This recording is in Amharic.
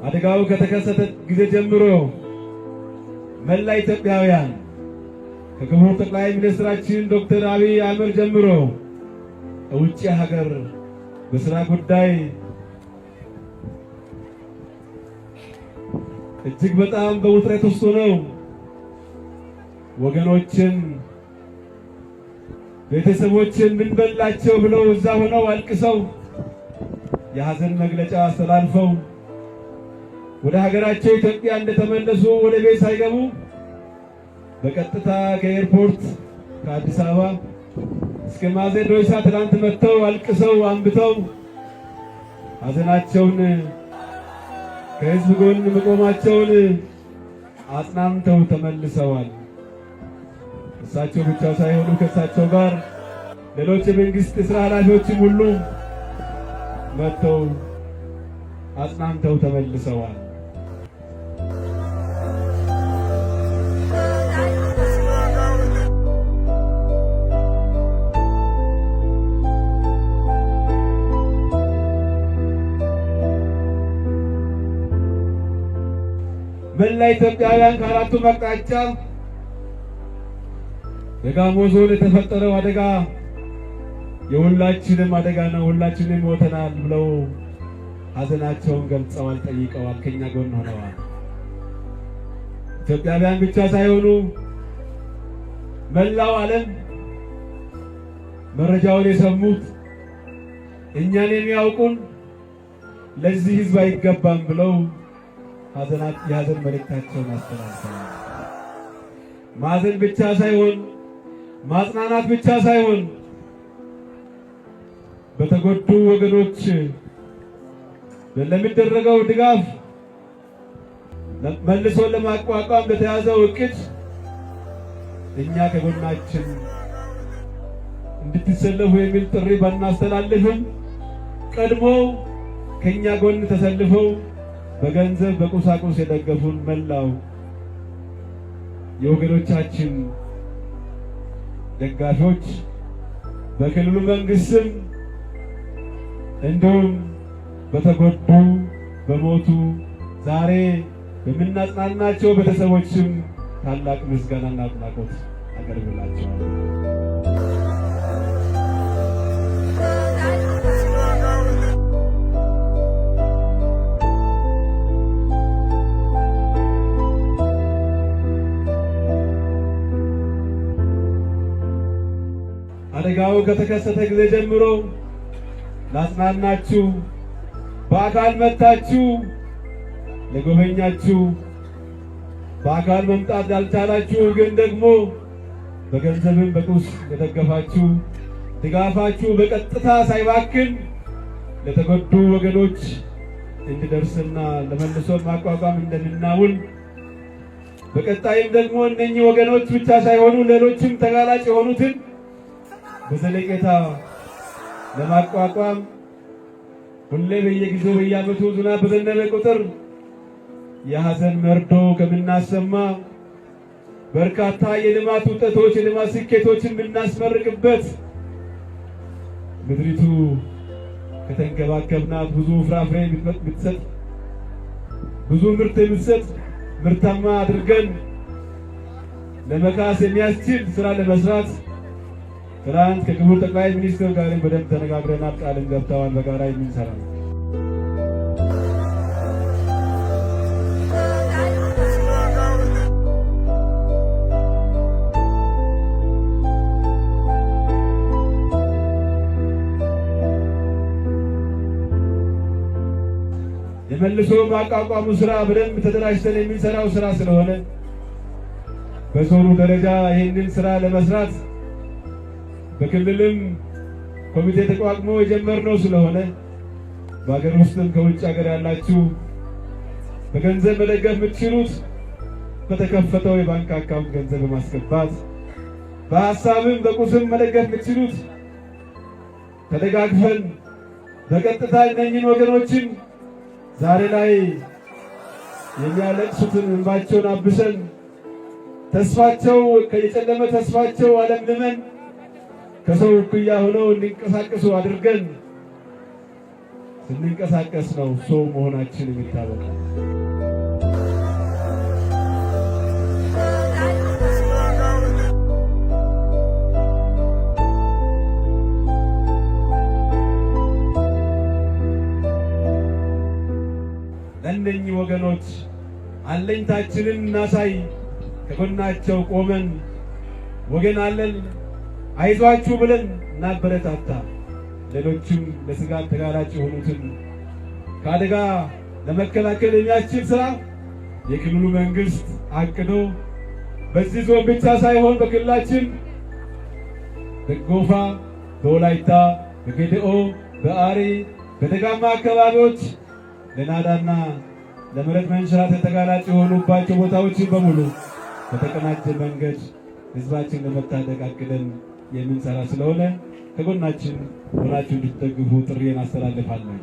አደጋው ከተከሰተ ጊዜ ጀምሮ መላ ኢትዮጵያውያን ከክቡር ጠቅላይ ሚኒስትራችን ዶክተር አብይ አህመድ ጀምሮ ውጭ ሀገር በስራ ጉዳይ እጅግ በጣም በውጥረት ውስጥ ሆነው ወገኖችን ቤተሰቦችን ምን በላቸው ብለው እዛ ሆነው አልቅሰው የሀዘን መግለጫ አስተላልፈው ወደ ሀገራቸው ኢትዮጵያ እንደተመለሱ ወደ ቤት ሳይገቡ በቀጥታ ከኤርፖርት ከአዲስ አበባ እስከ ማዜ ዶይሳ ትላንት መጥተው አልቅሰው አንብተው ሀዘናቸውን ከህዝብ ጎን መቆማቸውን አጽናንተው ተመልሰዋል። እሳቸው ብቻ ሳይሆኑ ከእሳቸው ጋር ሌሎች የመንግስት ስራ ኃላፊዎችም ሁሉ መጥተው አጽናንተው ተመልሰዋል። መላ ኢትዮጵያውያን ከአራቱም አቅጣጫ በጋሞ ዞን የተፈጠረው አደጋ የሁላችንም አደጋ ነው፣ ሁላችንም ሞተናል ብለው ሀዘናቸውን ገልጸዋል፣ ጠይቀዋል፣ ከኛ ጎን ሆነዋል። ኢትዮጵያውያን ብቻ ሳይሆኑ መላው ዓለም መረጃውን የሰሙት እኛን የሚያውቁን ለዚህ ሕዝብ አይገባም ብለው የሀዘን መልእክታቸውን አስተላልፈዋል። ማዘን ብቻ ሳይሆን ማጽናናት ብቻ ሳይሆን በተጎዱ ወገኖች ለሚደረገው ድጋፍ መልሶ ለማቋቋም ለተያዘው እቅድ እኛ ከጎናችን እንድትሰለፉ የሚል ጥሪ ባናስተላልፍም ቀድሞ ከኛ ጎን ተሰልፈው በገንዘብ በቁሳቁስ የደገፉን መላው የወገኖቻችን ደጋፊዎች በክልሉ መንግስትም እንዲሁም በተጎዱ በሞቱ ዛሬ በምናጽናናቸው ቤተሰቦችም ታላቅ ምስጋናና አድናቆት አቀርብላቸዋለሁ። አደጋው ከተከሰተ ጊዜ ጀምሮ ላጽናናችሁ፣ በአካል መጥታችሁ ለጎበኛችሁ፣ በአካል መምጣት ላልቻላችሁ ግን ደግሞ በገንዘብም በቁስ ለደገፋችሁ ድጋፋችሁ በቀጥታ ሳይባክን ለተጎዱ ወገኖች እንዲደርስና ለመልሶ ማቋቋም እንደምናውል በቀጣይም ደግሞ እነኚህ ወገኖች ብቻ ሳይሆኑ ሌሎችም ተጋላጭ የሆኑትን በዘለቄታ ለማቋቋም ሁሌ በየጊዜው በየዓመቱ ዝናብ በዘነበ ቁጥር የሐዘን መርዶ ከምናሰማ በርካታ የልማት ውጤቶች የልማት ስኬቶችን የምናስመርቅበት ምድሪቱ ከተንከባከብናት ብዙ ፍራፍሬ የምትሰጥ ብዙ ምርት የምትሰጥ ምርታማ አድርገን ለመካስ የሚያስችል ስራ ለመስራት ትናንት ከክቡር ጠቅላይ ሚኒስትር ጋር በደንብ ተነጋግረናል። ቃልን ገብተዋል። በጋራ የምንሰራ ነው። የመልሶ ማቋቋሙ ስራ በደንብ ተደራጅተን የምንሰራው ስራ ስለሆነ በዞኑ ደረጃ ይህንን ስራ ለመስራት በክልልም ኮሚቴ ተቋቁሞ የጀመርነው ስለሆነ በሀገር ውስጥም ከውጭ ሀገር ያላችሁ በገንዘብ መደገፍ የምትችሉት በተከፈተው የባንክ አካውንት ገንዘብ በማስገባት በሀሳብም በቁስም መደገፍ የምትችሉት ተደጋግፈን በቀጥታ እነኝን ወገኖችን ዛሬ ላይ የሚያለቅሱትን እንባቸውን አብሰን ተስፋቸው የጨለመ ተስፋቸው አለምልመን ከሰው እኩያ ሆነው እንዲንቀሳቀሱ አድርገን ስንንቀሳቀስ ነው ሰው መሆናችን የሚታወቀው። ለእነኚህ ወገኖች አለኝታችንን እናሳይ። ከጎናቸው ቆመን ወገን አለን አይዟችሁ ብለን እናበረታታ። ሌሎችም ለስጋት ተጋላጭ የሆኑትን ከአደጋ ለመከላከል የሚያስችል ስራ የክልሉ መንግስት አቅዶ በዚህ ዞን ብቻ ሳይሆን በክልላችን በጎፋ፣ በወላይታ፣ በጌዴኦ፣ በአሪ፣ በደጋማ አካባቢዎች ለናዳና ለመሬት መንሸራተት ተጋላጭ የሆኑባቸው ቦታዎችን በሙሉ በተቀናጀ መንገድ ህዝባችን ለመታደግ አቅደን የምንሰራ ስለሆነ ከጎናችን ሆናችሁ እንድትደግፉ ጥሪዬን አስተላልፋለሁ።